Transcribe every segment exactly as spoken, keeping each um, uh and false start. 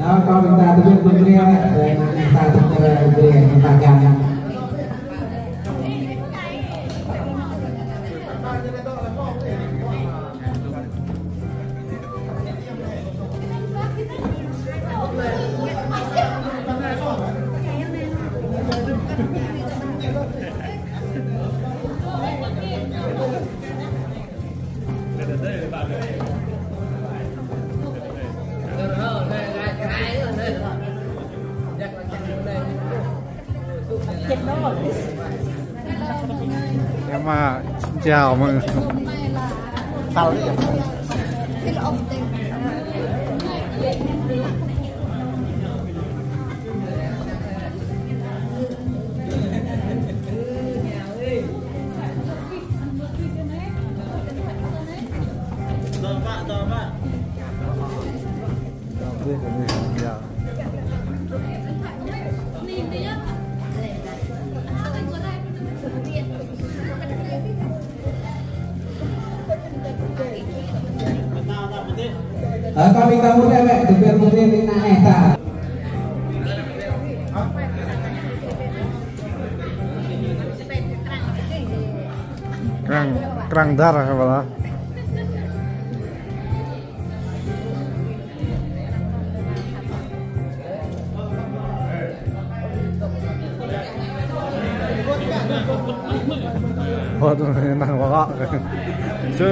Kâo ƀing ta tơbiă pơmrĕ, ơ, ta tơbiă pơmrĕ, ta găn. Em à, chào mọi người. Ơ, kâo ƀing ta mŭt đơi, mĕ, tơbiă pơmrĕ ƀing ană ih ta. Krang, krang dar hă, ƀă lah. Ơ, tui anai năng ƀă lah. Sơ.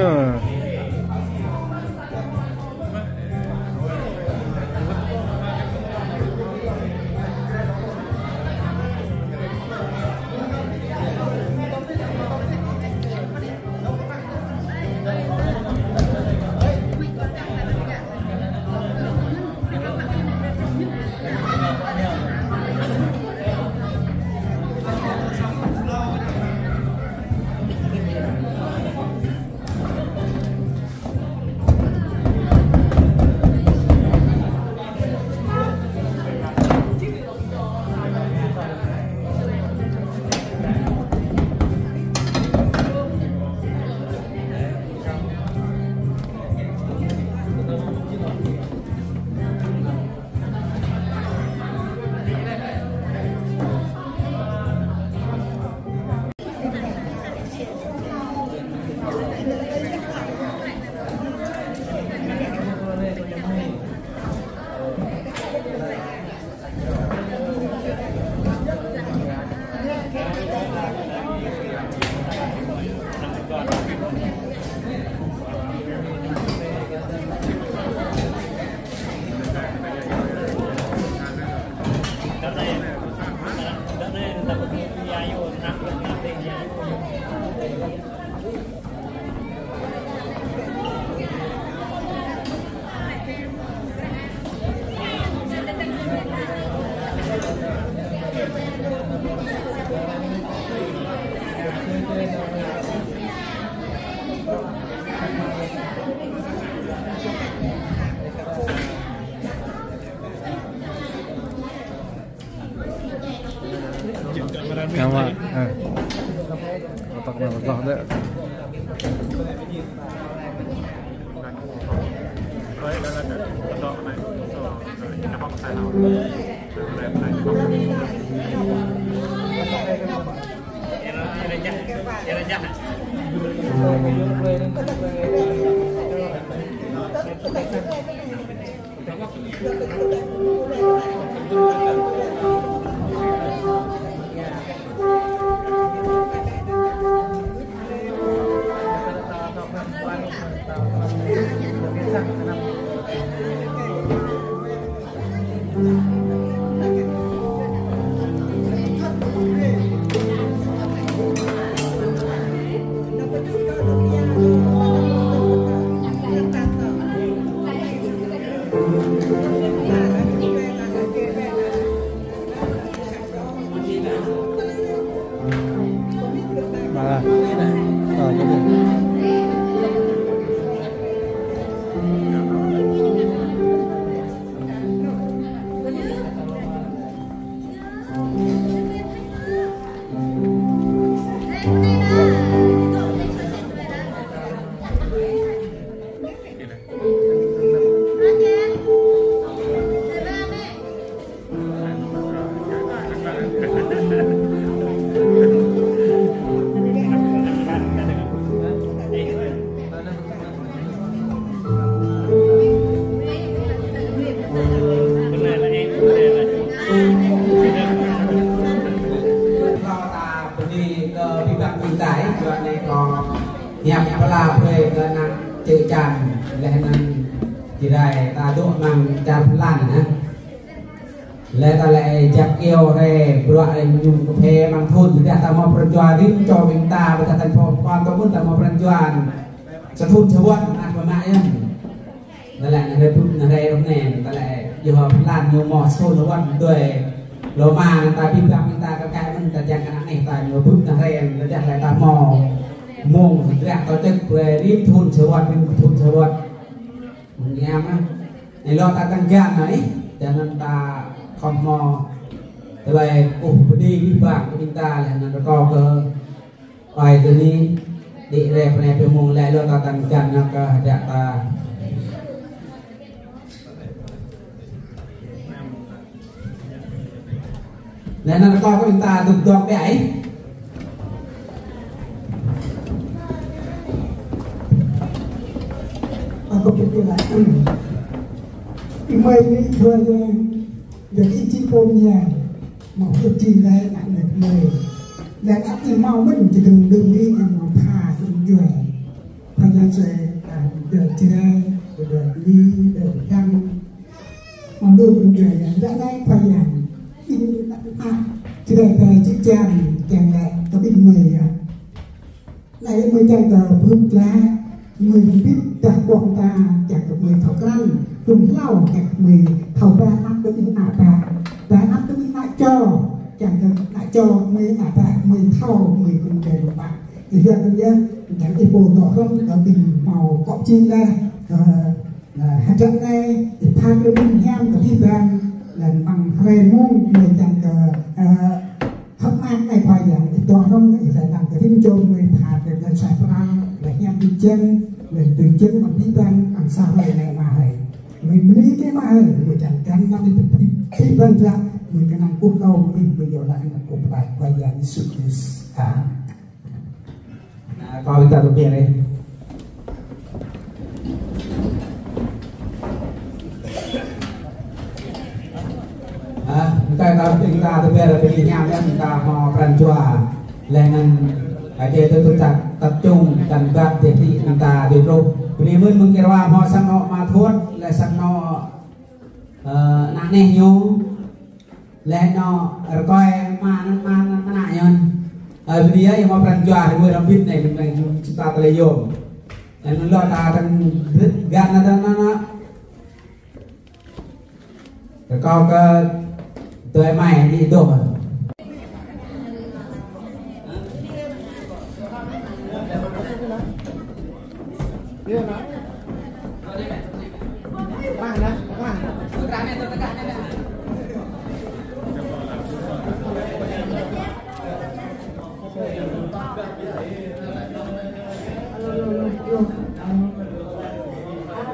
Yang mă, ơ. Otak mă, otak deh. Ta brơi kơ ană čư̆ čan, laih anŭn či rai ta dŏ amăng čar Phần Lan anai. Laih ta lĕ jăp iâu rai bruă rai mơñum kơphê amăng thun, ƀiădah ta hmâo pran jua rĭm čô ƀing ta, ƀiădah ta hmâo pran tơ mơ̆n ta hmâo pran jua sa thun sa wơ̆t, ană ƀă mă yơh. Anŭn lĕ anai rai ƀuh anai rai rŏng anai, ta lĕ yua Phần Lan ñu hmâo sa thun sa wơ̆t tui lŏ mă anŭn ta ƀing ƀing ta kơ kai mơ̆n ta čang kơ anai ta ñu ƀuh anai rai, ta čang lĕ ta hmâo mông hơdră tơčĕk brơi rĭm thun sa wơ̆t, rĭm thun sa wơ̆t. Mơ̆ng anai mơ̆n. Anai lŏ ta tăng găn anai, čang anŭn ta khŏm hmâo tơlơi kơkuh pơdi abih bang kơ ƀing ta laih anŭn rơkâo kơ Ơi tơ ni, đĭ rai pơ anai pơ mông lĕ lŏ ta tăng găn anŭn kơ hơdră ta. Laih anŭn rơkâo kơ ƀing ta dŏ dŏ biă ih. Ako pơkơ̆t laih. Ih mơi ni thua lĕ, gơ̆ ih či pô mơyang. Mă hơdip jing laih ană mơi. Laih anŭn ih hmâo mơ̆n či dơ̆ng dơ̆ng ih hmâo pha dơ̆ng djuai. Pha dơ̆ng djuai, a, dơ̆ng Jrai, dơ̆ng Li, dơ̆ng Hăng. Hmâo dơ̆ng dơ̆ng djuai, laih anŭn pha yang. Ih ană Jrai pha čư̆ čan, čang lĕ kơ ƀing mơi yơh. Anai mơi čang kơ bưp glaĭ, mơi bưp dah ƀơ̆ng ta, čang kơ mơi thâo krăn, tum hlâo čang kơ mơi thâo ba anăp kơ ƀing ană bă, ba anăp kơ ƀing ană čô, čang kơ ană čô mơi ană bă, mơi thâo, mơi kơnung djuai lŏn bă. Ih yua kơ yơh, čang ih pô dŏ hrŏm kơ ƀing hmâo kŏ jing laih, kơ Ơ, hơdră anai, ih pha kơ ƀing hiam kơ abih bang, laih anŭn amăng hrơi mông, mơi čang kơ, ơ, hơ̆k mơak anai Khua Yang, ih dŏ hrŏm, ih laĭ lăng kơ rĭm čô mơi pha kơ laih suaih pral, laih hiam tui jơ̆ng, laih tui jơ̆ng amăng abih bang, amăng sa hrơi anai mă hơi. Mơi bơni kơ mă hơi, mơi čang găn lăm abih bang hră, mơi kơnang kơkuh kâo, mơi, mơi yua laĭ anăn kơ Khua Yang Yêsu Krist. Amen. Anai, kâo ƀing ta tơbiă rai. Hă, anai kâo ƀing ta tơbiă rai, ƀing hiam yơh, ƀing ta hmâo pran jua. Laih anŭn, ơ, djai tơl tơčăk, tập trung, kăn ƀăt dêh tĭ, ƀing ta dui truh. Bơni mơ̆n mơ̆ng kơ rơwa hmâo sang anŏ Ama Thuôt, laih sang anŏ, ơ, ană neh ñu. Laih anŭn rơkơi mă anŭn, mă anŭn, mă anŭn ñu. Ơ, bơni yơh, yua mă pran jua rơgơi rơmbit anai, mơ̆ng anai čipta tơlơi yôm. Laih anŭn lŏ ta tăng găn anŭn, anŭn, anŭn. Rơkâo kơ tui amai ni dŏ.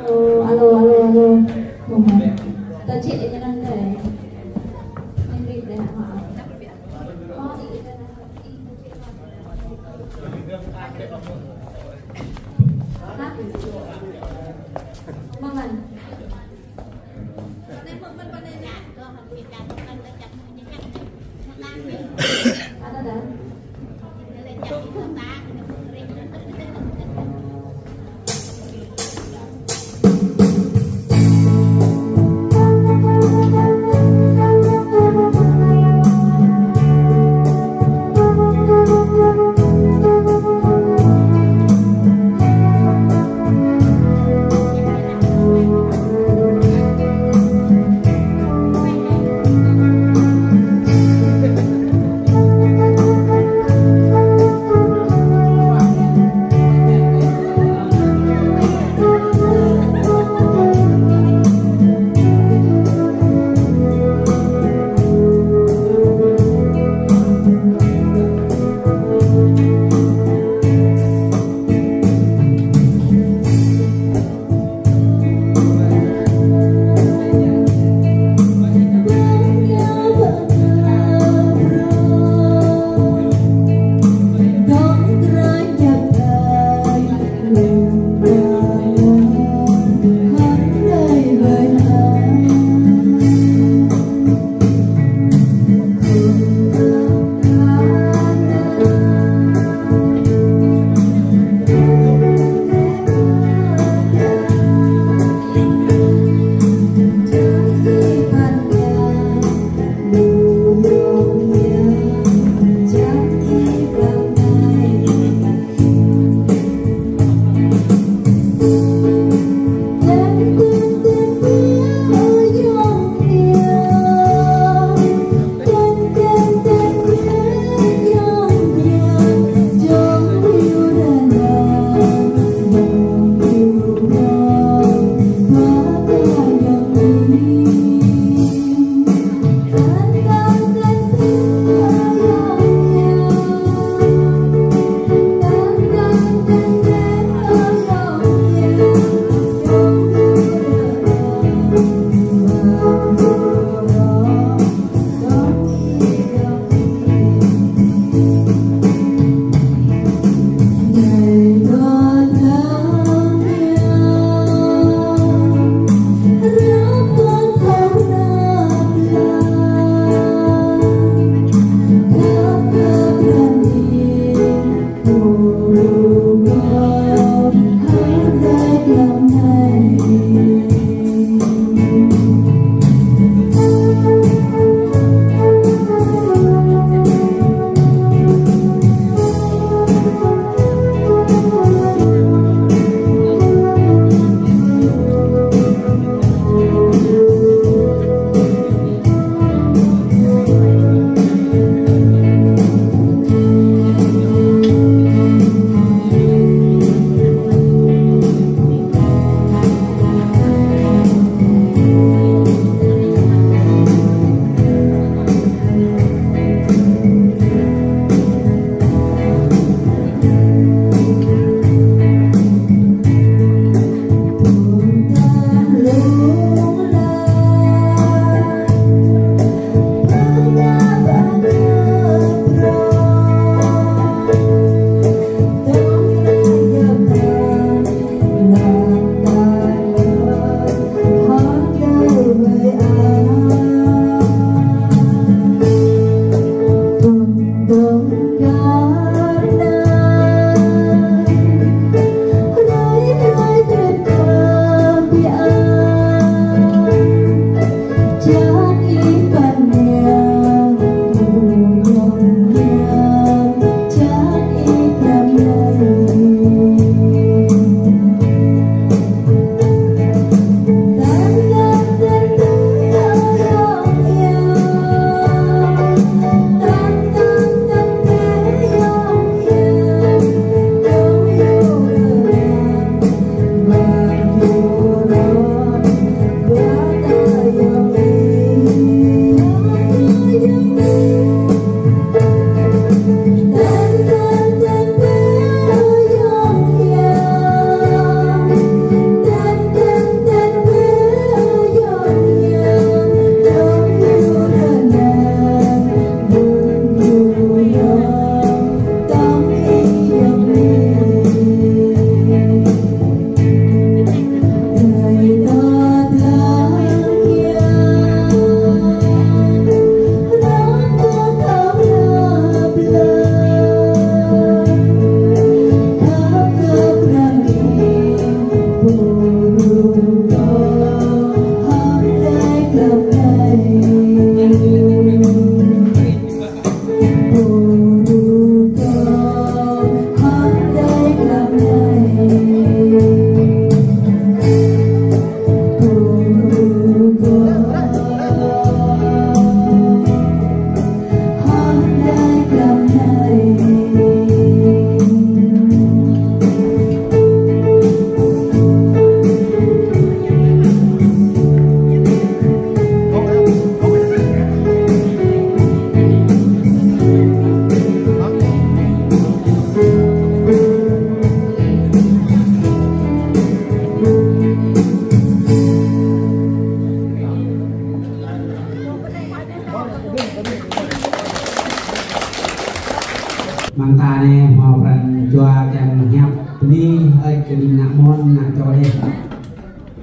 Alo, alo, alo, alo. Tơčĕk ñu anŭn dêh. Anŭn dêh, hă.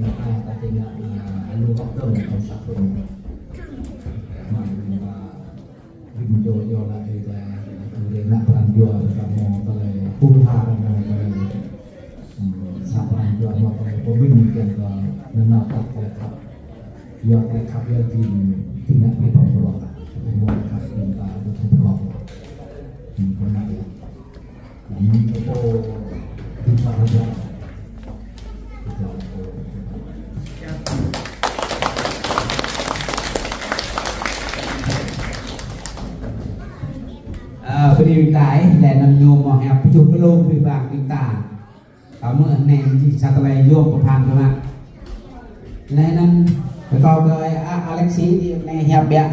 Nă, a, ta čih nă, a, lu hok dơ̆ng, a, sa thŭn. Mă, a, ƀing jô jô la, ê, ta, ê, nă pran jua, ta mơ̆, ta lĕ, pul ha, ta mơ̆, ta lĕ. Hmm, sa pran jua mơ̆, ta lĕ, pơmĭn kiăng kơ, nă nă ta, ta lĕ khăp. Yua ta lĕ khăp, yua jing, jing nă pơmĭn pơruă ta. Pơmĭn khăp, jing ta, ta pơruă. Hmm, pơmĭn yua. Ơ, bơni ƀing ta, ơ, laih anŭn ñu mơ̆ hiăp pơčuh pơlông ƀing ƀing ta. Kâo mơ̆ anai jing sa tơlơi yôm pơphan tơlơi. Laih anŭn, kâo kơ, a, Alexi, anai hiăp biă.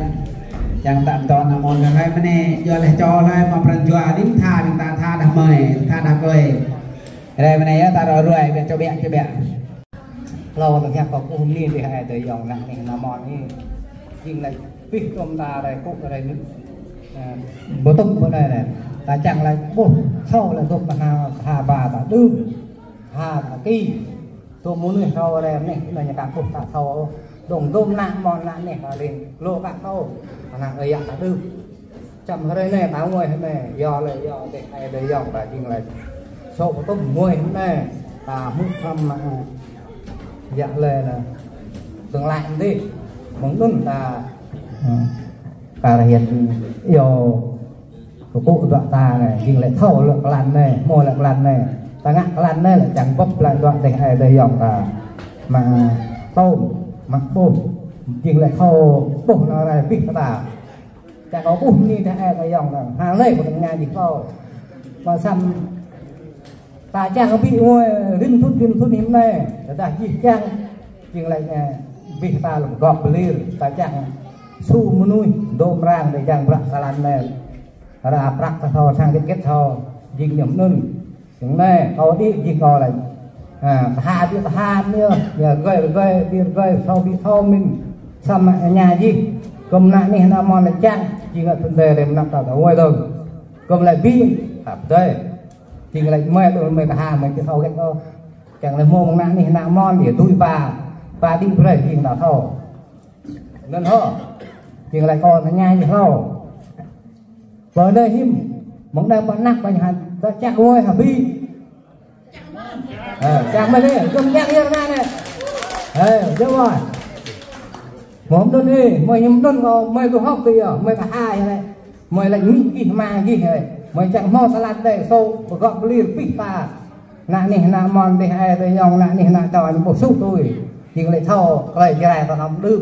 Čang ta tơ̆ nă mơ̆n anai mơ̆ anai, yua laih čô laih mă pran jua, rim tha, rim ta tha đah mơi, tha đah kơi. Rai mơ̆ anai yơh ta ră ruai, biă čô biă, čô biă. Hlâo tơ̆ hiăp kâo kơkuh mơni dih ai tơ yŏng nă anai nă mơ̆n anai. Jing laih pih tôm ta rai kŭ rai nŭ. Ơ, ƀu tŭm ƀu anai anai. Ta čang laih ƀuh, thâo laih dŏ mơha, ha ba ta đưm. Ha ta ki. Tôm mơnuih thâo rai anai, anai ñu kăn ƀuh ta thâo. Dong dôm nă mơ̆n nă anai, ta ling. Lŏ kăn thâo. Ană ơi yă ta đưm. Čăm hrơi anai, ta ngui hrơi anai, yua lĕ, yua dih ai tơ yŏng ta jing laih. Sô pơtŭm ngui hrơi anai, ta hmư̆ hrăm mă, yă lĕ anai. Tơ̆ng laih dih, mơ̆ng anŭn ta, ơ, kar hiăp yua, kơkuh dŏ ta anai, jing lĕ thâo lĕ klan anai, hmâo lĕ klan anai. Ta ngă klan anai lĕ čang bưp lĕ dŏ dih ai tơ yŏng ta. Mă tôm, mă ƀuh. Jing lĕ thâo ƀuh nao rai abih kơ ta. Čang kâo ƀuh mơni tơlơi ayŏng anŭn. Hă lĕ kơ tơngan jing thâo. Mă săm ta čang kơ ƀĭ ngui rim thŭn rim thŭn hiư̆m anai. Tơdah jih čang jing lĕ, ơ, abih ta lăm gŏp pơlir. Ta čang su mơnuih dôm rang tơ jang brăk kơ lăn anai. Ră prăk ta thâo sang gĕt gĕt thâo jing ñu anŭn. Čang anai, kâo đĭ jing kâo lĕ. Ha, tha ƀĭ tha mơ̆n yơh, rơgơi rơgơi, ƀĭ rơgơi, thâo ƀĭ thâo mơ̆n. Samơ̆ ñu jih, kơ mơnă anih ană mon lĕ čang, jing lĕ tơdơi lĕ mơnă ta ta wai dơ̆ng. Kơ mơ̆ lĕ ƀĭ, ta pơdơi. Jing lĕ mơi tơ mơi tha, mơi či thâo gĕt kơ. Čang lĕ mơ̆ng mơnă anih ană mon, yơh tui pa, pa đĭ brơi, jing ta thâo. Anŭn hŏ, jing lĕ kâo tơña jih thâo. Pơ anai hiư̆m, mơ̆ng anai pơ anăp pơ ñu hă, ta čang wai hă ƀĭ. Ơ, čang mơi anai, čang čang yơh anai anai. Ơ, djơ̆ wai. Mơ̆ng anŭn ih, mơi hiư̆m anŭn kâo, mơi tŭ hŏk tơ yơh, mơi tha hai anai. Mơi lĕ mĭ gih ma gih anai. Mơi čang hmâo tơlơi tơdơi, sô, pơgŏp pơlir abih ta. Ană anih ană mon dêh ai tơ yŏng, ană anih ană čô ñu ƀuh suh tui. Jing lĕ thâo, tơlơi Jrai ta năm đưm.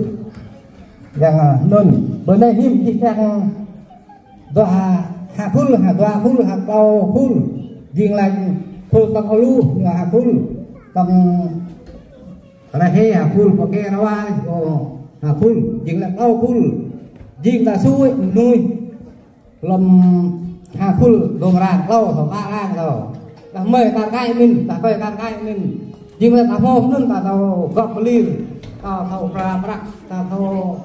Yang, ơ, anŭn, pơ anai hiư̆m jih čang dua ha, ha phŭl, ha dua phŭl, ha klâo phŭl. Jing lĕ phŭl tŏng hơluh, dua ha phŭl. Tŏng rơhê ha phŭl, pơkê rơwa, ô, ha phŭl. Jing lĕ klâo phŭl. Jing ta sui mơnuih. Lŏm ha phŭl dôm rang klâo thâo, pă rang thâo. Tơdah mơi tar kai mĭn, tơdah kơi tar kai mĭn. Jing lĕ ta hmâo anŭn ta thâo gŏp pơlir, ta thâo pra prăk, ta thâo,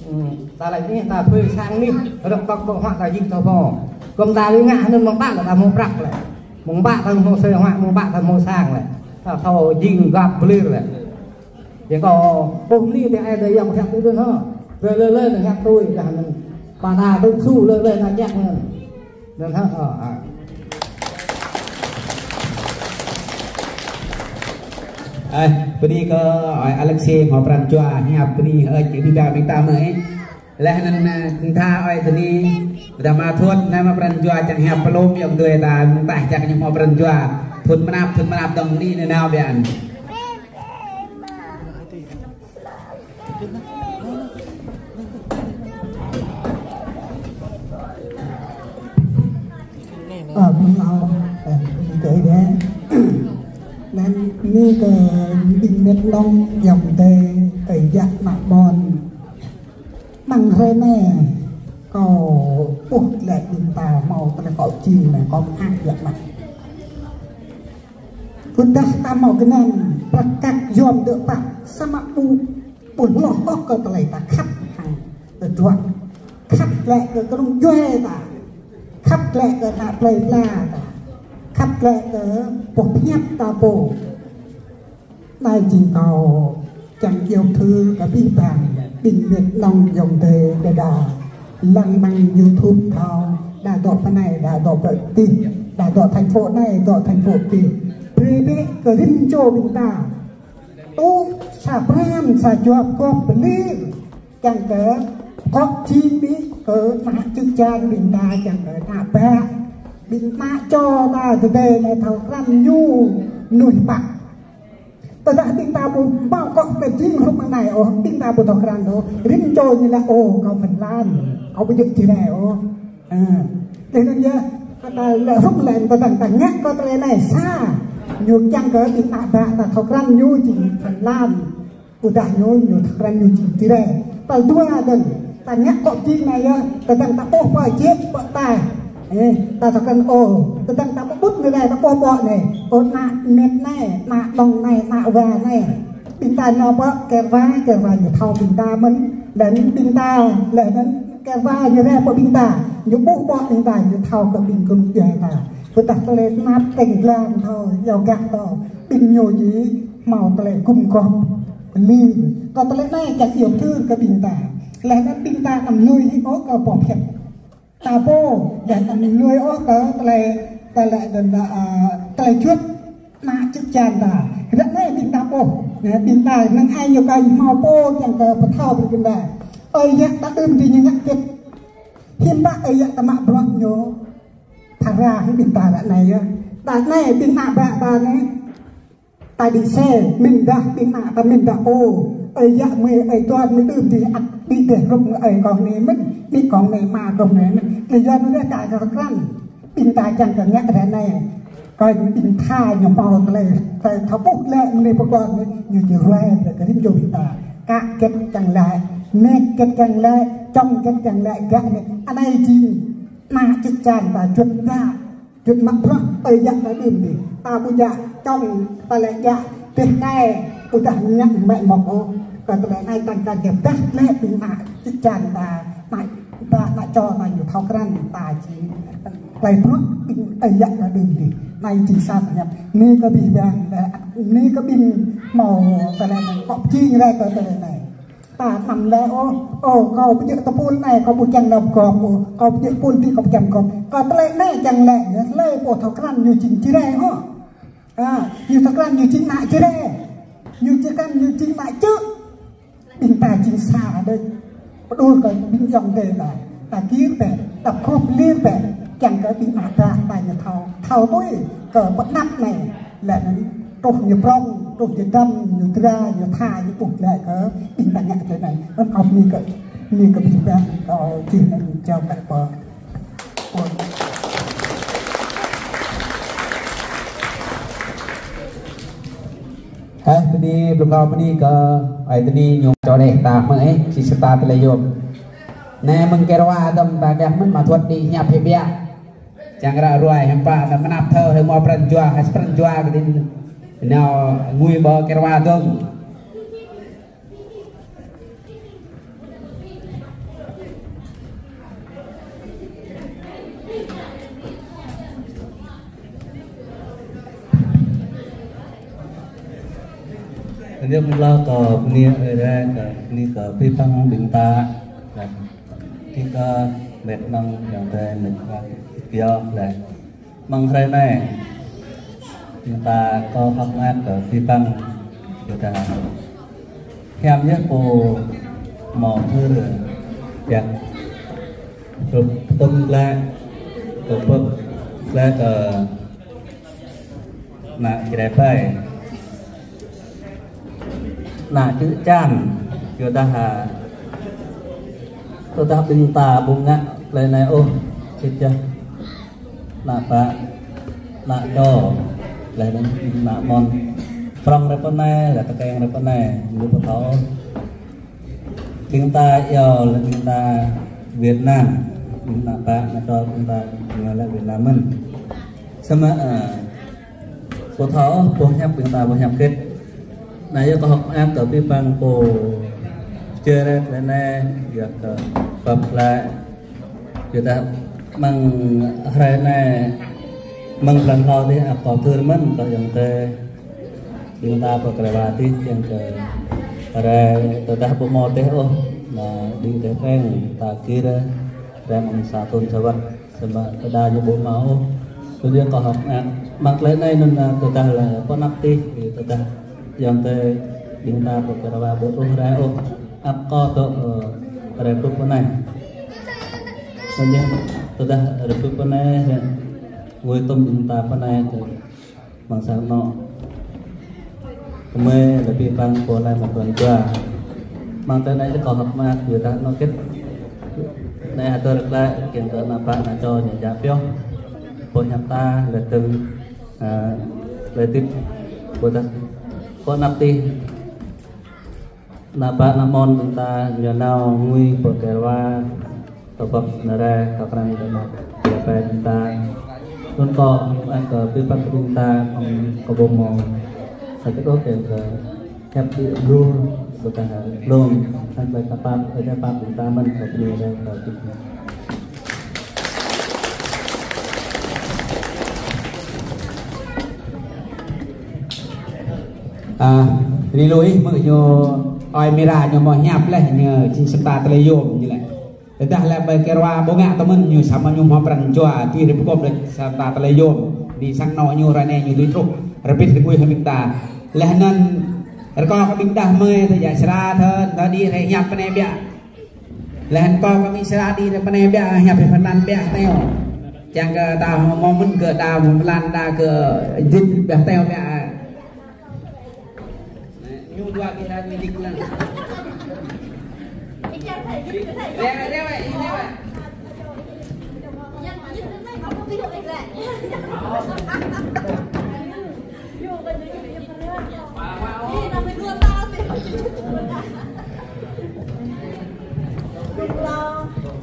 ưm, ta lĕ anih, ta thuê sang anih, rơ̆k tŏk ƀơ̆ng huă ta jing thâo hmâo. Kơ ta lui ngă anŭn mơ̆ng pă lĕ ta hmâo prăk lĕ. Mơ̆ng pă ta hmâo sơi huă, mơ̆ng pă ta hmâo sang lĕ. Ta thâo jing gŏp pơlir lĕ. Yơh kâo ƀuh mơni tơ ai tơ yŏng hiăp tui anŭn hă. Tơ lơi lơi anŭn hiăp tui dah anŭn. Pă ta tŭ su lơi lơi anŭn jak anŭn. Anŭn hă, ơ, ơ. Ơ, bơni kơ ơi Alexi hmâo pran jua hiăp bơni ơi či ƀĭ ƀă ƀing ta mơ̆ ih. Laih anŭn, ơ, ƀing ta ơi tơ anai. Ƀôdah mă thŭn anai mă pran jua čang hiăp pơlom yŏng dui ta, ƀing ta čang ñu hmâo pran jua. Thŭn mơnap, thŭn mơnap dơ̆ng anai anai nao biă. Ơ, ƀing ơi, ơ, ƀing ơi đeh. Anŭn anai kơ ƀing mĕt lŏng yŏng dêh kơ yă mă ƀôn. Mơ̆ng hrơi anai, kâo ƀuh lĕ ƀing ta hmâo tơlơi kŏ či anai kâo mơak yă mă. Ƀôdah ta hmâo gơnam, prăk kăk yom dơ̆ pă, samơ̆ ƀu, ƀu hloh ôh kơ tơlơi ta khăp hăng tơdruă. Khăp lĕ kơ kơnung djuai ta. Khăp lĕ kơ ană plơi pla ta. Khăp lĕ kơ boh hiăp ta pô. Anai jing kâo čang iâu thư kơ abih bang ƀing mĕt lŏng yŏng dêh đơđa. Lăng mơ̆ng YouTube thâo, đa dŏ pơ anai, đa dŏ pơ adih, đa dŏ thành phố anai, dŏ thành phố adih. Brơi bĕ kơ rĭm čô ƀing ta. Tŭ sa pran, sa juăp gŏp pơlir. Čang kơ kŏ či ƀĭ kơ ană čư̆ čan ƀing ta, čang kơ ană bă. Ƀing ană čô ta tơdơi anai thâo krăn ñu mơnuih pă. Tơdah ƀing ta ƀu hmâo kŏ pơjing hrup mơ̆ng anai ôh, ƀing ta ƀu thâo krăn ôh, rĭm čô ñu laĭ ôh, kâo Phần Lan, kâo ƀu djơ̆ Jrai ôh. Ơ. Tui anŭn yơh, kơ ta lĕ hrup lĕ tơdang ta ngă kơ tơlơi anai sa, ñu čang kơ ƀing ană bă ta thâo krăn ñu jing Phần Lan. Ƀôdah ñu, ñu thâo krăn ñu jing Jrai. Tal dua dơ̆ng, ta ngă kŏ či anai yơh, tơdang ta ƀuh pơ jĕ pơ ta. Ơ, ta thâo krăn ôh, tơdang ta ƀu ƀut anai, ta ƀuh ƀô̆ anai. Ơ, ană mĕt anai, ană lŏng anai, ană wa anai. Ƀing ta nao pơ Kơwa, Kơwa ñu thâo ƀing ta mơ̆n. Laih anŭn ƀing ta, laih anŭn Kơwa ñu rai pơ ƀing ta. Ñu ƀuh ƀô̆ ƀing ta, ñu thâo kơ ƀing kơnung djuai ta. Ƀôdah tơlơi tơnap teng glan thâo, yua gah thâo. Ƀing ñu či hmâo tơlơi gum gôp pơlir. Kơ tơlơi anai čang iâu thư kơ ƀing ta. Laih anŭn ƀing ta anăm lui hĭ ôh kơ boh hiăp ta pô, laih anăm lui ôh kơ tơlơi, tơlơi, ơ, tơlơi juăt ană čư̆ čan ta. Ră anai ƀing ta ƀuh, ƀing ta năng ai ñu kơ hmâo pô čang kơ pơthâo brơi ƀing ta. Ơi yă ta đưm či ñu ngă hơget. Hiư̆m pă ơi yă ta mă bruă ñu. Phara hăng ƀing ta ră anai yơh. Ră anai ƀing ană bă ta anai. Ta đĭ xe, mĭn dah ƀing ană ta mĭn dah pô. Ơi yă mơi, ơi tuan mơi đưm dih, ăt ƀing dih rŭp ơi kông anai mơ̆n, ƀing kông anai, ama kông anai mơ̆n. Lĕ yua anŭn dih kâo kơ krăn. Ƀing ta kiăng kơ ngă ră anai. Kơ ƀing tha ñu hmâo tơlơi, tơlơi thâo ƀuh lĕ mơ̆ng anai pơkŏn ñu či ruai brơi kơ rĭm čô ƀing ta. Kă hơget kiăng laĭ, mĕt hơget kiăng laĭ, čŏng hơget kiăng laĭ, gah anai. Anai jing ană čư̆ čan ta juăt ngă. Juăt mă bruă, ơi yă ta đưm dih. Ta ƀu djă čŏng, ta lĕ djă tih nai, ƀôdah ngă mĕ mŏk ôh. Kơ tơlơi anai tăng kơ djă dah lĕ ƀing ană čư̆ čan ta, ană, ta ană čô ta ñu thâo krăn ta či. Tơlơi bruă ƀing ơi yă ta đưm dih. Anai jing sa pơhiăp. Anai kơ ƀing ƀing lĕ, anai kơ ƀing hmâo tơlơi anai, kâo pơjing lĕ kơ tơlơi anai. Ta anăm lĕ ôh, ôh, kâo ƀu djơ̆ tơpul anai, kâo ƀu kiăng nao gŏp ôh, kâo ƀu djơ̆ pul dih, kâo ƀu kiăng gŏp. Kâo tơlơi anai kiăng lĕ, ñu tơlơi pô thâo krăn ñu jing Jrai ôh. A, ñu thâo krăn ñu jing ană Jrai. Ñu thâo krăn ñu jing ană čư̆. Ƀing ta jing sa đôč. Pơđur kơ ƀing ayŏng adơi ta. Ta gir bĕ, ta khŏp lir bĕ. Kiăng kơ ƀing ană ta, ta ñu thâo, thâo tui kơ pơanăp anai. Lĕ anŭn truh ñu prŏng, truh ñu dăm, ñu dra, ñu tha, ñu ƀuh lĕ kơ ƀing ta ngă tui anai. Anŭn kâo bơni kơ, bơni kơ ƀing ta, kâo čih anŭn čơkă pơ. Ơ, bơni, blung kâo bơni kơ ơi Tơni ñu čô đeh ta mơ̆ ih, či sơta tơlơi yôm. Anai mơ̆ng Kơrwa dơ̆ng ta gah mơ̆n mă thuăt đĭ hiăp hĭ biă. Čang ră ruai hiư̆m pă, anăm mơnăp thâo, hĭ mơ̆ pran jua, hĭ pran jua kơ đĭ nao ngui ƀơi Kơrwa dơ̆ng. Anŭn yơh mơ̆ng lŏ kơ bơni ơi adai, kơ bơni kơ abih bang ƀing ta. Kơ bơni kơ mĕt mơ̆ng ayŏng adơi mĕt wa kiơ lĕ. Mơ̆ng hrơi anai, ƀing ta kâo hơ̆k mơak kơ abih bang, yua dah hiam yơh pô hmâo thâo rơpiak rŭp tơm glaĭ, kơ pơ̆k glaĭ kơ ană Jrai ƀai. Ană čư̆ čan, yua dah, a, tơdah ƀing ta ƀu ngă tơlơi anai ôh, sĭt yơh. Ană bă, ană čô, lĕ ană mơ̆n. Prŏng rơpă anai, lĕ tơkeng rơpă anai, ñu ƀu thâo. Ƀing ta yơh lĕ ƀing ta Việt Nam, ƀing ană bă, ană čô ƀing ta ñu lĕ Việt Nam mơ̆n. Samơ̆, a, ƀu thâo ôh, boh hiăp ƀing ta, boh hiăp hơget. Anai yơh kâo hơ̆k mơak kơ abih bang pô čơrĕt lĕ anai, yua kơ pap lĕ. Yua dah mơ̆ng hrơi anai, mơ̆ng blan hlâo dih, a, kâo thâo mơ̆n kơ ayŏng adơi. Ƀing ta pơ Kơrwa dih, kiăng kơ rai tơdah ƀu hmâo dih ôh, anai ƀing dih peng, ta gir, rai mơ̆ng sa thun sa wơ̆t. Samơ̆ tơdah ñu ƀu hmâo ôh. Tui yua kâo hơ̆k mơak. Mơ̆ng tơlơi anai anŭn, a, tơdah lĕ pơanăp dih, tơdah ayŏng adơi ƀing ta pơ Kơrwa ƀu truh rai ôh. Ăt kâo dŏ, ơ, rai truh pơ anai. Tui yua tơdah rai truh pơ anai, rai ngui tơm ƀing ta pơ anai kơ mơ̆ng sang anŏ. Kơmơi lĕ abih bang pô laĭ mă pran jua. Mơ̆ng tơlơi anai kâo hơ̆k mơak yua dah anŏ hơget. Anai hơdơr glaĭ kiăng kơ ană bă ană čô ñu djă pioh. Boh hiăp ta lĕ dơ̆ng, a, lĕ hơdip ƀôdah pơanăp dih. Ană bă ană mơ̆n ƀing ta ñu nao ngui pơ Kơrwa, tơpă anai rai, kơ krăn kơ ană bă ƀing ta. Anŭn kâo hơ̆k mơak kơ abih bang ƀing ta, kâo ƀu hmâo sa hơget ôh kiăng kơ hiăp đĭ lu, ƀôdah lông, hăng tơlơi pap, tơlơi pap ƀing ta mơ̆n kơ bơni rai kơ ƀing ta. A, ri lui mơ̆ ñu ơi Mira ñu hmâo hiăp lĕ, ñu či sơta tơlơi yôm ñu lĕ. Tơdah lĕ ƀơi Kơrwa ƀu ngă tơmơ̆n ñu samơ̆ ñu hmâo pran jua, tui rai pơkŏm đôč sơta tơlơi yôm. Ƀing sang anŏ ñu hrơi anai ñu tui truh, rơbit rơbui hăng ƀing ta. Laih anŭn rơkâo kơ ƀing đah mơi tơ djă sra thơ, tơ đĭ rai hiăp pơ anai biă. Laih anŭn kâo kơ ƀing sra đĭ rai pơ anai biă, hiăp rai pơanăn biă teo. Čang kơ ta hmâo mơ̆n kơ đa mơ̆n lan đa kơ jĭt biă teo biă. Ñu dua kơ rai ñu đĭ lan.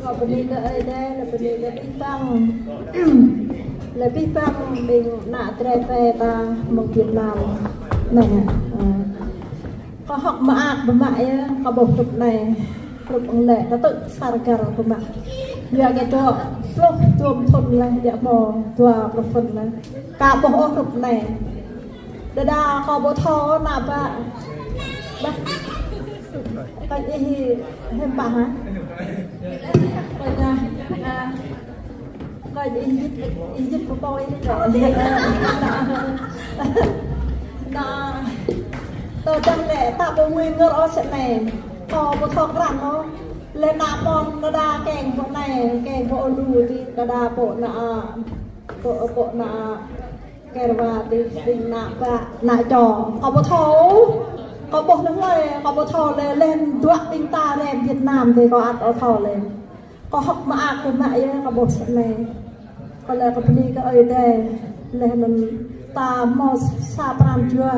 Kâo bơni kơ Ơi Adai, lĕ bơni kơ abih bang. Lĕ abih bang ƀing ană drơi pơ ta mơ̆ng Việt Nam. Anai, ơ. Kâo hơ̆k mơak biă mă yơh, kâo ƀuh hrup anai. Hrup ƀing lĕ, kâo tŭ sa rơgăl biă mă. Yua kơ dŏ pluh dua thŭn laih, djă̱ mơ̆ dua pluh thŭn laih. Kâo ƀuh ôh hrup anai. Đơđa kâo ƀu thâo ană bă. Bah. Kâo ih hiư̆m pă hă? Kâo ña, a, kâo ih jit, ih jit pơpô ih kâo. Anai, tơdah lĕ ta ƀu ngui ngơr ôh sĭt anai. Kâo ƀu thâo krăn ôh. Lĕ ană pô đơđa keng pô anai, keng pô lu ti đơđa pô ană, pô, pô ană Kơ rơwa ti ƀing ană bă, ană čô. Kâo ƀu thâo, kâo ƀuh lĕ hlơi, kâo ƀu thâo lĕ, lĕ dua ƀing ta rơm Việt Nam ti kâo ăt ƀu thâo lĕ. Kâo hơ̆k mơak biă mă yơh, kâo ƀuh sĭt anai. Kâo lĕ kâo bơni kơ Ơi Adai, lĕ anŭn ta hmâo sa pran jua,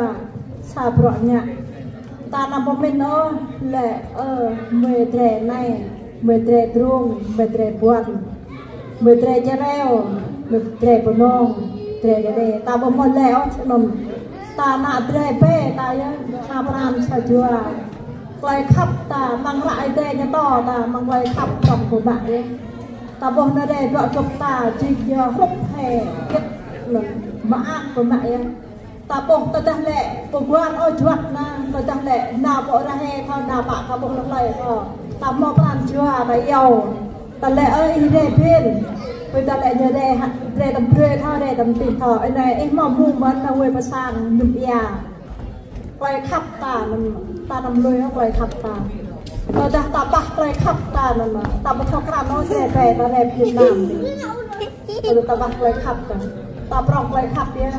sa bruă ngă. Ta anăm pơmĭn ôh, lĕ, ơ, mơi drơi anai, mơi drơi drông, mơi drơi ƀuăn. Mơi drơi Čơreo, mơi drơi Bơnông, drơi Đê Đê. Ta ƀu hmâo lĕ ôh, anŭn. Ta ană drơi bĕ ta yơh, sa pran sa jua. Tơlơi khăp ta, amăng hră Ơi Adai ñu pơtô ta, amăng tơlơi khăp tŏng pơmă yơh. Ta ƀuh ană drơi dŏ gơ̆p ta, jing yơh hrup hĕ, gĕt, anŭn, mơak pơmă yơh. Ta ƀuh tơdah lĕ pơguan ôh juăt anai, tơdah lĕ nao pơ rơhe kâo, nao pă kâo ƀuh lơ̆m hlơi kâo. Ta hmâo pran jua ta iâu. Ta lĕ ơ ih rai ƀing. Tơdah lĕ ñu rai hă, rai tơm brơi thâo, rai tơm tih thâo. Anai ih hmâo mơ̆ng mơ̆n anai wơi pơ sang mơnum ia. Tơlơi khăp ta anŭn, ta anăm lui ôh tơlơi khăp ta. Tơdah ta ƀah tơlơi khăp ta anŭn, ta ƀu thâo krăn ôh rai ƀing ta rai Việt Nam. Tơdah ta ƀah tơlơi khăp ta. Ta prŏng tơlơi khăp yơh.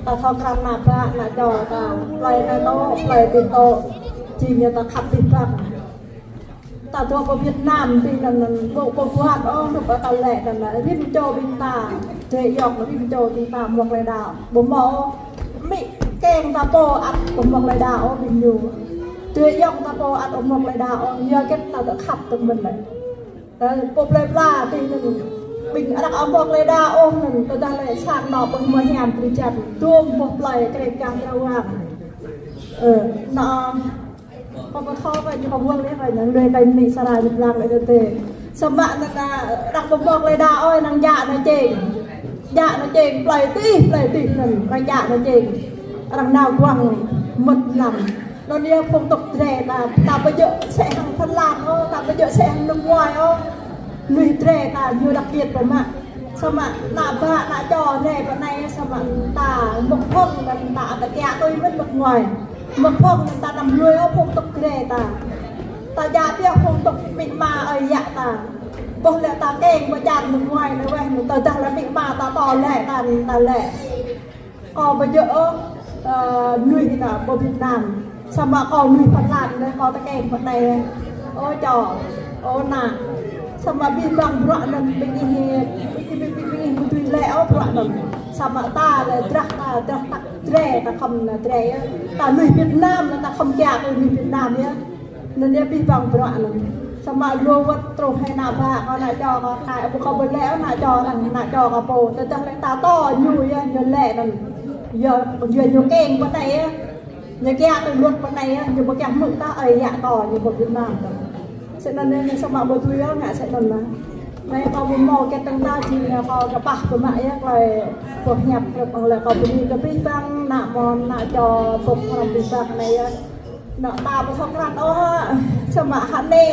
Ta thâo krăn ană bă, ană čô ta. Tơlơi anai tŏ, tơlơi tih tŏ. Jing yơh ta khăp abih bang. Ta dŏ pơ Việt Nam ti anŭn, anŭn, ƀu, ƀu ƀuăn ôh, hrup ta lĕ anŭn, rĭm čô ƀing ta. Drơi ayŏng rĭm čô ƀing ta hmâo tơlơi đaŏ. Ƀu hmâo ôh. Amĭ keng ta pô ăt ƀu hmâo tơlơi đaŏ ôh ƀing ñu. Drơi ayŏng ta pô ăt ƀu hmâo tơlơi đaŏ ôh, yua hơget ta dŏ khăp tơ̆ mơ̆n lĕ. Ơ, pô plơi pla ti anŭn. Ƀing arăng ƀu hmâo tơlơi đaŏ ôh anŭn, tơdah lĕ sang anŏ ƀu hmâo hiam drơi jăn. Dôm boh plơi krĕng kang kra wang. Ơ, anŭn. Kâo ƀu thâo kơ ñu kâo ƀuh lĕ kơ ñu, lui kơ amĭ Sara ñu blang lĕ tơdơi. Samơ̆ anŭn, arăng ƀu hmâo tơlơi đaŏ ôh, arăng djă anai čeng. Djă anai čeng, plơi tih, plơi tih anŭn, arăng djă anai čeng. Arăng nao guang mơmŏt lăm. Anŭn yơh phung tŏk drơi ta, ta ƀu djơ̆ sĕ hăng Phần Lan ôh, ta ƀu djơ̆ sĕ hăng nước ngoài ôh. Mơnuih drơi ta ñu đặc biệt pơmă. Samơ̆ ană bă, ană čô drơi pơ anai, samơ̆ ta mơ̆ng phung anŭn ta ăt kiăng tui mơ̆n nước ngoài. Mơ̆ng phung anŭn ta anăm lui ôh phung tŏk drơi ta. Ta djă biă phung tŏk amĭ ama ơi yă ta. Ƀuh lĕ ta keng pơčan nước ngoài anai weh, tơdah lĕ amĭ ama ta pô lĕ ta, ta lĕ. Kâo ƀu djơ̆ ôh, ơ, mơnuih ta pơ Việt Nam. Samơ̆ kâo mơnuih Phần Lan anai, kâo tơkeng pơ anai. Ơ čô, ơ ană. Samơ̆ abih bang bruă anŭn ƀing ih, ƀing ih, ƀing ih, ƀing ih ƀu dưi lĕ ôh bruă anŭn. Samơ̆ ta lĕ drah ta, drah ta drơi, ta khŏm anai drơi yơh. Ta mơnuih Việt Nam, ta khŏm kiăng kơ mơnuih Việt Nam yơh. Anŭn yơh abih bang bruă anŭn. Samơ̆ lu wơ̆t truh hĭ ană bă kâo, ană čô kâo, kâo ƀu, kâo ƀu lĕ ôh ană čô arăng, ană čô kâo pô. Tơdah lĕ ta tŏ ñu yơh, ñu lĕ anŭn. Yua, yua ñu keng pơ anai yơh. Ñu kiăng tui luật pơ anai yơh, ñu ƀu kiăng hmư̆ tah ơi yă kâo, ñu pơ Việt Nam ta. Sĭt anŭn yơh, samơ̆ ƀu tui ôh ngă sĭt anŭn anai. Anai kâo ƀu hmâo kơ tơ̆ng ta jing yơh kâo kơƀah pơmă yơh, tơlơi pơhiăp, tơlơi kâo bơni kơ abih bang, ană mơ̆n, ană čô, pơk hrăm abih bang anai yơh. Anŭn ta ƀu thâo krăn ôh, samơ̆ hơnai.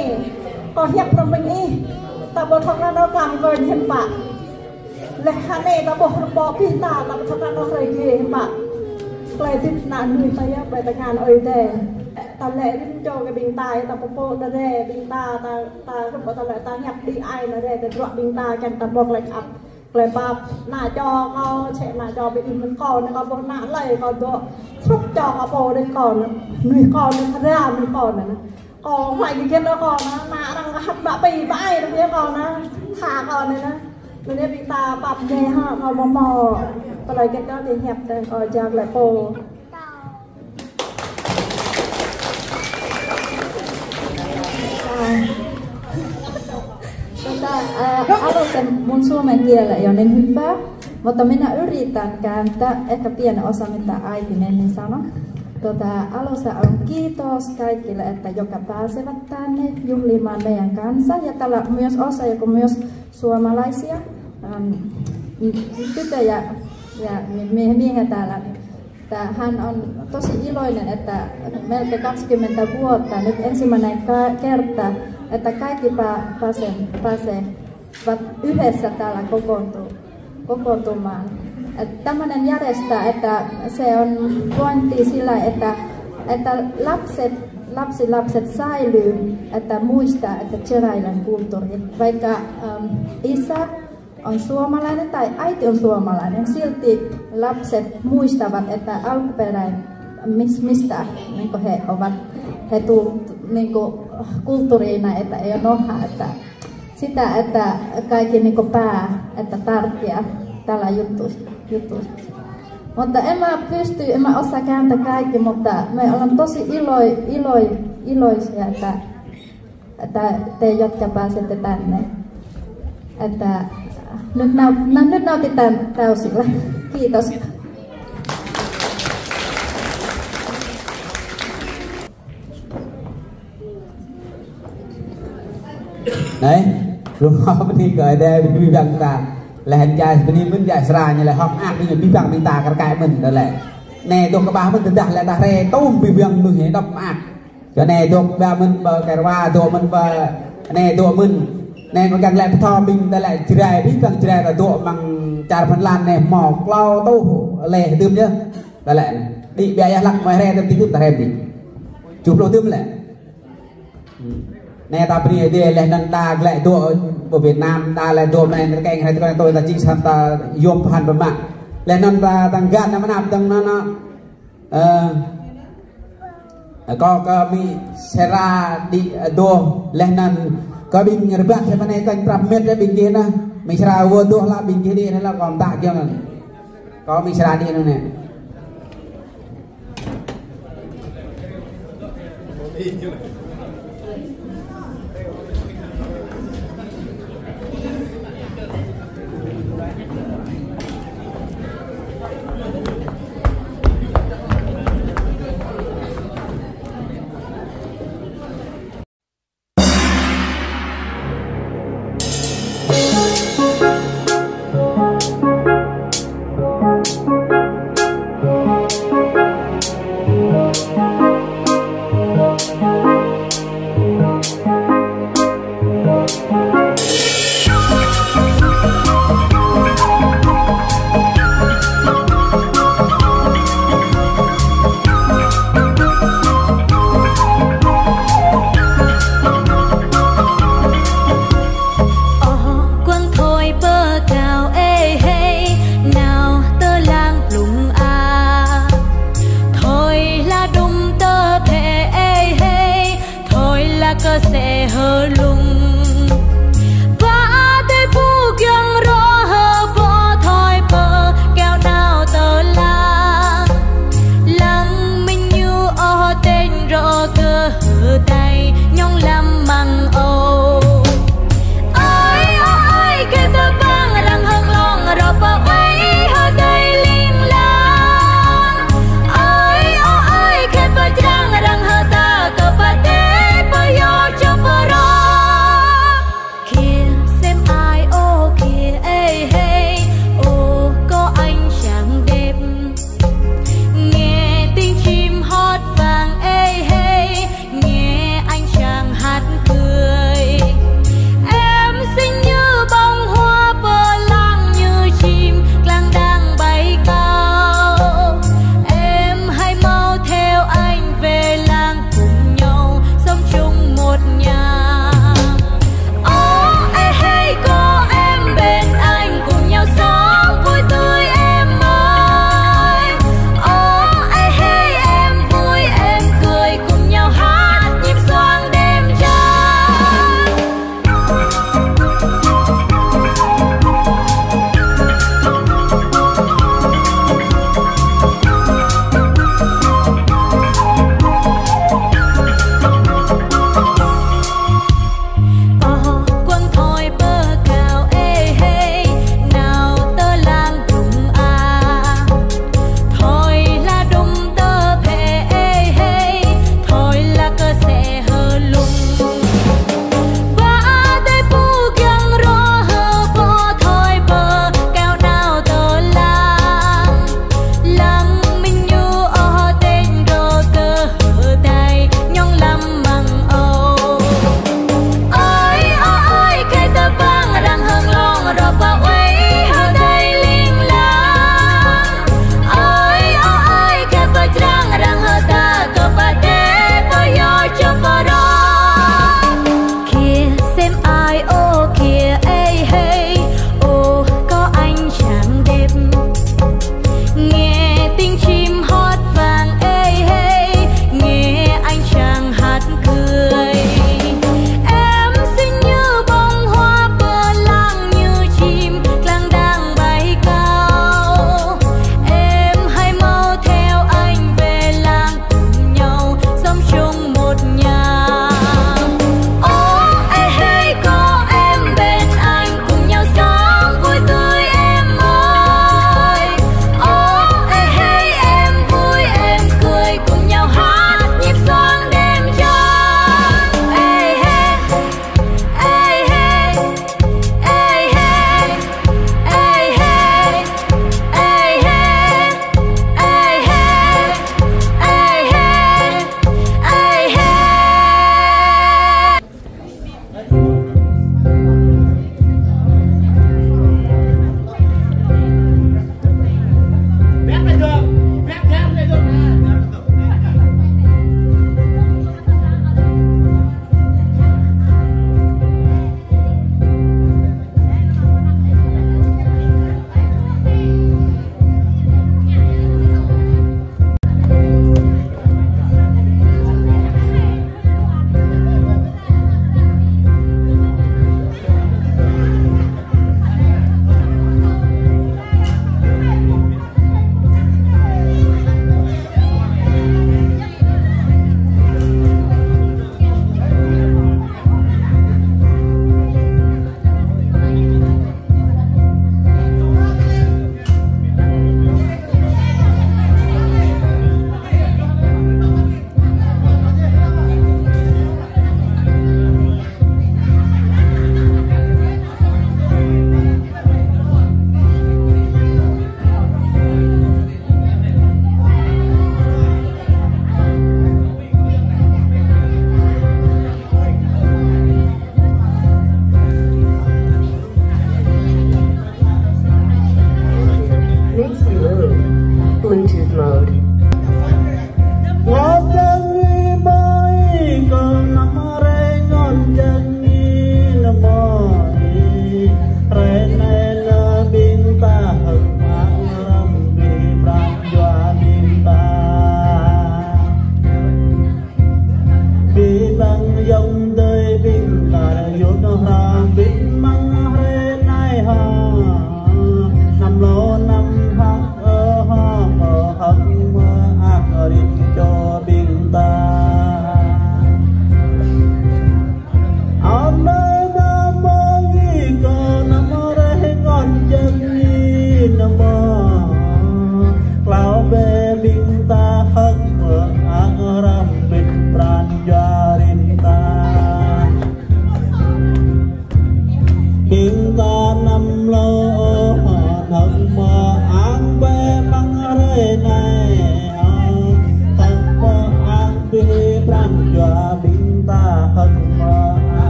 Kâo hiăp hrŏm ƀing ih. Ta ƀu thâo krăn ôh, klam kơ hiư̆m pă. Lĕ hơnai ta ƀuh rơbâo abih ta, ta ƀu thâo krăn ôh hrơi gê hiư̆m pă. Tơlơi hơdip ană mơnuih ta yơh, ƀơi tơngan Ơi Adai. Ta lĕ rĭm čô kơ ƀing ta, ta pơpô ta rai, ƀing ta, ta, ta rơbâo ta lĕ ta hiăp đĭ ai anai rai, ta bruă ƀing ta, kiăng ta hmâo tơlơi khăp. Tơlơi pap, ană čô kâo, sĕ ană čô ƀing ih mơ̆n kâo anai, kâo ƀuh ană hlơi kâo dŏ. Sruk čô kâo pô đôč kâo anai. Mơnuih kâo anai, hơdră mơnuih kâo anai. Kâo huăi gơgĕt đôč kâo anai, mă arăng kơ hăt mă pĭ mă ai đôč yơh kâo anai. Tha kâo anai anai. Mơ̆ng anai ƀing ta pap djai hă, kâo mơ̆ mơ̆. Tơlơi gơgĕt kâo ti hiăp tơ̆ng kâo jak lĕ pô. Tơdah, ơ, alo sem mun su mă kiăng lĕ yua anŭn hĭ pă. Mơ̆ tơdah mơ̆ng anai uri tăn kăn ta, ơ, kơ pian ôh sa mơta ai ti anai anai sa mơ̆. Tơdah alo sa ong kito skai kila ơ ta yua kơ ta se wăt tăn anai, yua lima anai yang kăn sa yua ta lăp mơ̆ ôh sa yua kơ mơ̆ sua Malaysia. Ăm, tu ta yua, yua, mơ̆, mơ̆, mơ̆ hă ta lăp. Ta hăng ôn tơsi iloi anŭn ơ ta mel pơkăp ski mơta buat ta nŭk en si mơnai ka ker ta ơ ta kai kơ pă pase pase wăt ưh hă sa ta lăp kơ kơntu kơ kơntu mơ̆n. Ơ ta mơnai yares ta ơ ta se ôn puan ti si lai ơ ta ơ ta lăp set lăp si lăp set sai lu ơ ta muis ta ơ ta čơrai lăng kultur. Wai kơ, ăm, isa ôn sua Malaysia anai, ai ti ôn sua Malaysia anai, sil ti lăp set muis ta wăt ơ ta al kuperai mis mis ta, anŭn kơ hĕ ôh wăt hĕ tu anŭn kơ kultur anai ơ ta ơ noh hă ơ ta. Si ta ơ ta kai kơ anŭn kơ pă ơ ta tar kiăng ta lăp YouTube, YouTube. Mơ̆ ta ema pus tu ema ôh sa kăn ta kai kơ mơ̆ ta, mơ̆ ôn tơsi iloi, iloi, iloi si ơ ta. Ơ ta, tơ yua kơ pă se tơ tăn anai. Ơ ta, nŭt nao, nŭt nao tơ tăn, tao si lah. Kito si. Anai, rơmô bơni kơ Ơi Adai bơni bang ta. Lĕ hăng jai bơni mơ̆n jai sra ñu lĕ hŏk mơak bơni bang ƀing ta kar kaĭ mơ̆n tơlơi. Anai dŏ kơ bah mơ̆n tơdah lĕ ta hrĕ tŭm bơni bang mơnuih anai dŏ mơak. Čơ anai dŏ ba mơ̆n ba kơ rơwa dŏ mơ̆n ba anai dŏ mơ̆n. Anai kâo kiăng lĕ pơtô ƀing ta lĕ Jrai ƀing bang Jrai ta dŏ mơ̆ng čar Phần Lan anai hmâo klâo tuh lĕ hơdôm yơh. Ta lĕ đĭ ƀiă yơh lăk mơ̆ hrĕ tơm ti hơdôm ta hrĕ ƀing. Čuh pluh hơdôm lĕ. Anai ta bơni Ơi Adai lĕ anŭn ta lĕ dŏ pơ Việt Nam ta lĕ dŏ mơ̆n anai kơ hrĕ tơkơi tui ta čih săn ta yôm pơhan pơmă. Lĕ anŭn ta tăng găn anŭn mơnap tăng anŭn anŭn. Ơ, kâo kơ mĭ sera đĭ, ơ, dŏ lĕ anŭn kơ ƀing rơbat se mơnai kơ prap met lĕ ƀing gih anŭn. Mĭ sera wơ̆t dŏ lah ƀing gih đĭ anŭn lah kâo mơta kiăng anŭn. Kâo mĭ sera đĭ anŭn anai.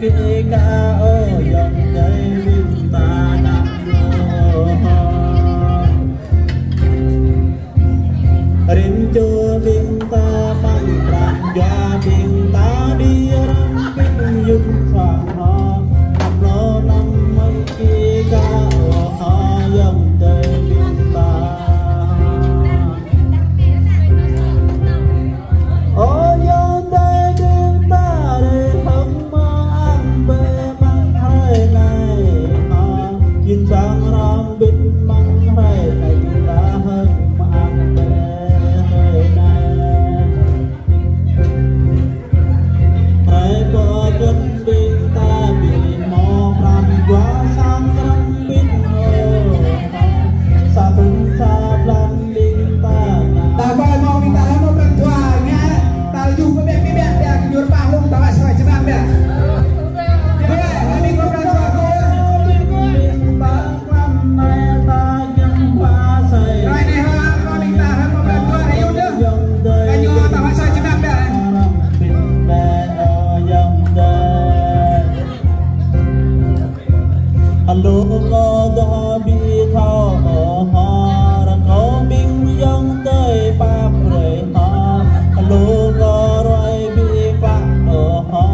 Ih kơ ơ ayŏng adơi ƀing ta nao. Rĭm čô ƀing ta păng pran jua ƀing ta đĭ răm ƀing yŭn sang hŏ. Nao lŏ năm mơi ih kơ ơ ayŏng adơi ƀing ta. Ơ ayŏng adơi ƀing ta rai hăng mơ̆ng bĕ mơ̆ng hrơi anai hă. Jing sang răm ƀing mơ̆ng hrơi anai ta hăng mơ̆ng bĕ hrơi anai. Hrơi pơjơ̆t ƀing ta ƀu hmâo pran jua sang răm ƀing ơ. Sa thŭn sa blan ƀing ta nao. Ta ƀơi mơ̆ng ƀing ta hmâo pran jua ngă, ta yua pơbĕ pơbĕ ƀiă kơ ñu rơpa hlung ta wă sơrơi čơnam ƀiă. Ƀiă, ƀiă, ƀiă, ƀiă, ƀiă. Rai anai hă, kơ ƀing ta hmâo pran jua rai yua dơ̆. Kơ ñu ta wă sơrơi čơnam ƀiă. Alo kơ gah ƀu thâo ôh hă, răng kơ ƀing ayŏng adơi pap brơi hă. Alo kơ ruai ƀu pap ôh hă,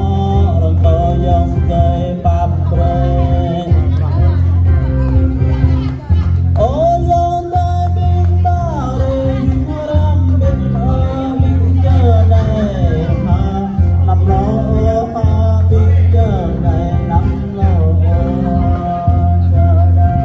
răng kơ ayŏng adơi pap brơi. Ơ ayŏng adơi ƀing ta rai, răm ƀing ơ ƀing čơđai hă, năm lŏ ơ hă ƀing čơđai, năm lŏ ơ čơđai.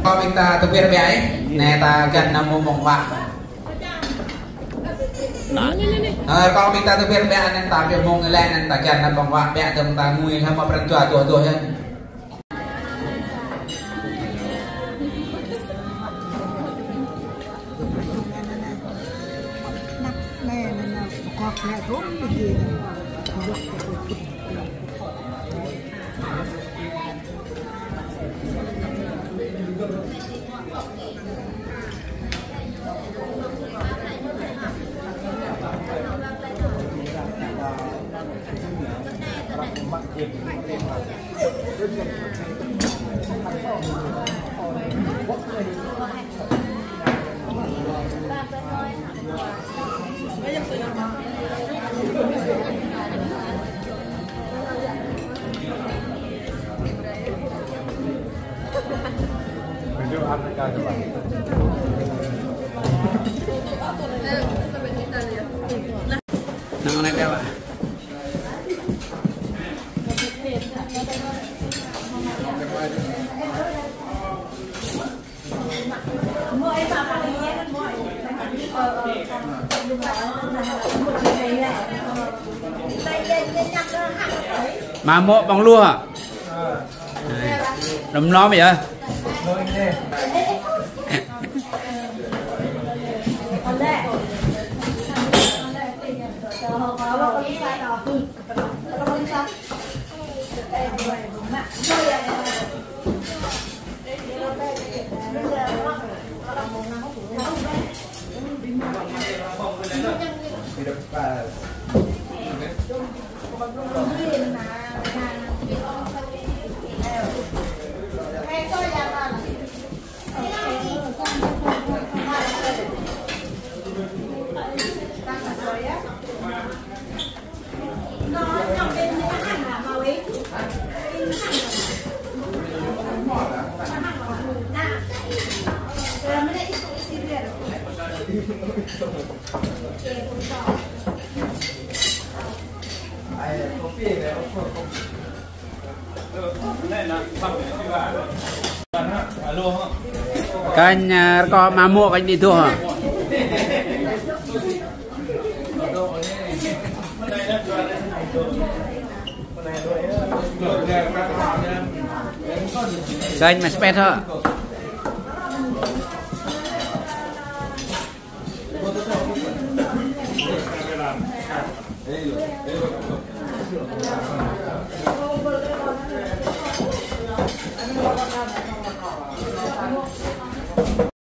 Kơ ƀing ta tơbiă biă, anai ta găn nao mơ̆ng wă. Ơ, kơ ƀing ta tơbiă biă, anai ta pioh mơ̆ng lĕ, anai ta găn nao mơ̆ng wă, biă tơm ta ngui hmâo pran jua tuh tuh yơh. Năng này đẹp ạ. Mă mŏ ƀơ̆ng luh hă? Lŏm lŏm yơh. Kơnh, ơ, rơkâo mă mŏ kơnh đi tuh hă? Kơnh mă spet hă?